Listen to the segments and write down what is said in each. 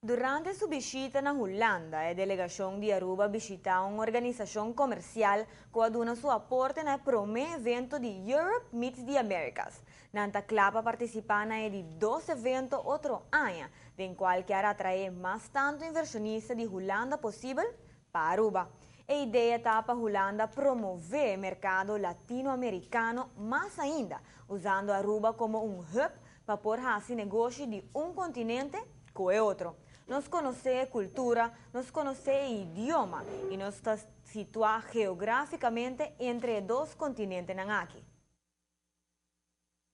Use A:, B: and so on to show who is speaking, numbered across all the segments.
A: Durante su bishita na Hulanda, e delegacion di Aruba a bishita un organisacion comercial cu a duna su aporte na e prome evento di Europe Meets the Americas. Nan ta cla pa participa na e di dos evento otro aña, den cual kier atrae mas tanto inversionista di Hulanda posibel pa Aruba. E idea ta pa Hulanda promove e mercado Latino-Americano mas ainda, usando Aruba como un hub pa por haci negoshi di un continente cu e otro. Nos conoce cultura, nos conoce idioma y nos ta situa geograficamente entre e dos continentenan aki.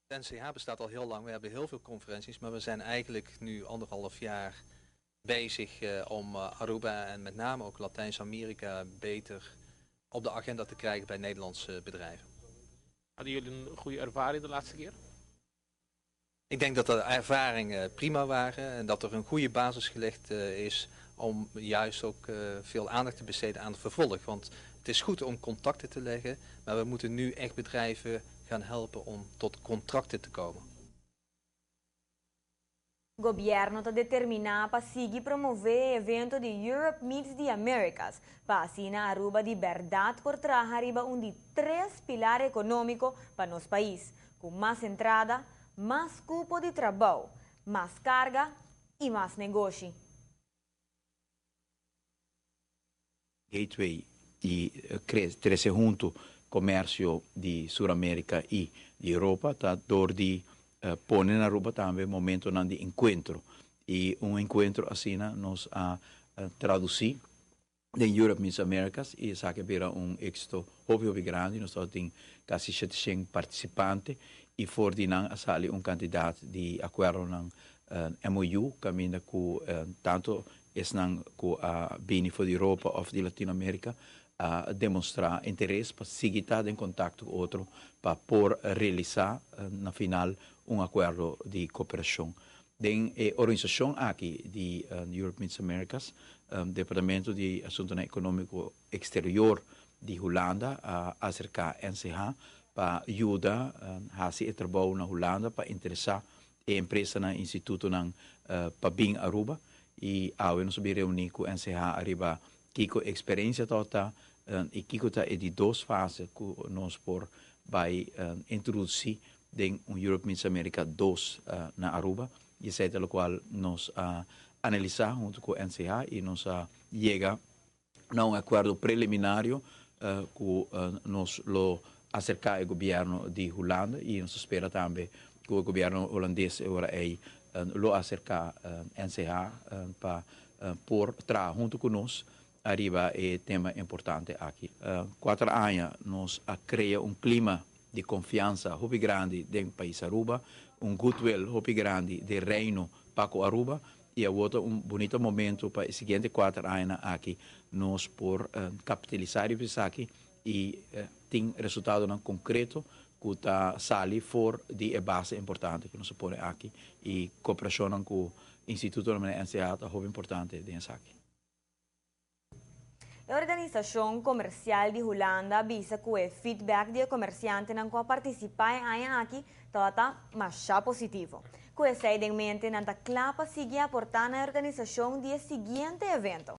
B: NCH bestaat al heel lang. We hebben heel veel conferenties, maar we zijn eigenlijk nu anderhalf jaar bezig om Aruba en met name ook Latijns-Amerika beter op de agenda te krijgen bij Nederlandse bedrijven.
C: Hadden jullie een goede ervaring de laatste keer?
B: Ik denk dat de ervaringen prima waren en dat er een goede basis gelegd is om juist ook veel aandacht te besteden aan het vervolg. Want het is goed om contacten te leggen, maar we moeten nu echt bedrijven gaan helpen om tot contracten te komen.
A: Gobierno ta determina pa sigui promove e evento di Europe Meets the Americas, pa asina Aruba di berdad por traha riba un di tres pilar economico pa nos pais, cu mas entrada, mas cupo di trabou, mas carga y mas negoshi.
D: Gateway y trece hunto comercio di Sur America y di Europa ta door di pone na Aruba tambe momentonan di encuentro y un encuentro asina nos a traduci den Europe Meets Americas y esaki a bira un exito hopi hopi grandi. Nos tabatin casi sheteshent participante y for di nan a sali un cantidad di acuerdonan MOU caminda cu tanto esnan cu a bini for di Europa of di Latino America a demonstra interes pa sigui ta den contacto cu otro pa por realisa na final un acuerdo di cooperacion. Den e organisacion aki di Europe Meets Americas, Departamento di Asuntonan Economico Exterior di Hulanda a acerca NCH pa yuda haci e trabou na Hulanda pa interesa e empresanan i institutonan pa bin Aruba i awe nos a bin reuni ku NCH ariba kiko e eksperensia tabata i kiko ta e di dos fase ku nos por bai introdusi den un Europe Meets America dos na Aruba i esei ta lokual nos a analisa huntu ku NCH i nos a yega na un akuerdo preliminario ku nos lo aserká e gobièrnu di Hulanda i nos ta spera tambe ku e gobièrnu hulandes e ora ei lo aserká NCH pa por traha huntu ku nos ariba e tema importante aki. Kuater aña nos a krea un klima di konfiansa hopi grandi den pais Aruba, un goodwill hopi grandi den Reino pa ku Aruba I awor ta un bunito momento pa e siguiente kuater añanan aki nos por kapitalisá riba esaki i tin resultadonan konkreto ku ta sali for di e base importante ku nos a pone aki i koperashonnan ku institutonan manera NCA ta hopi importante den esaki.
A: E organisashon komersial di Hulanda a bisa ku e feedback di e komersiantenan ku a partisipá e aña aki tabata masha positivo. Ku esei den mente nan ta kla pa sigui aportá na e organisashon di e siguiente evento.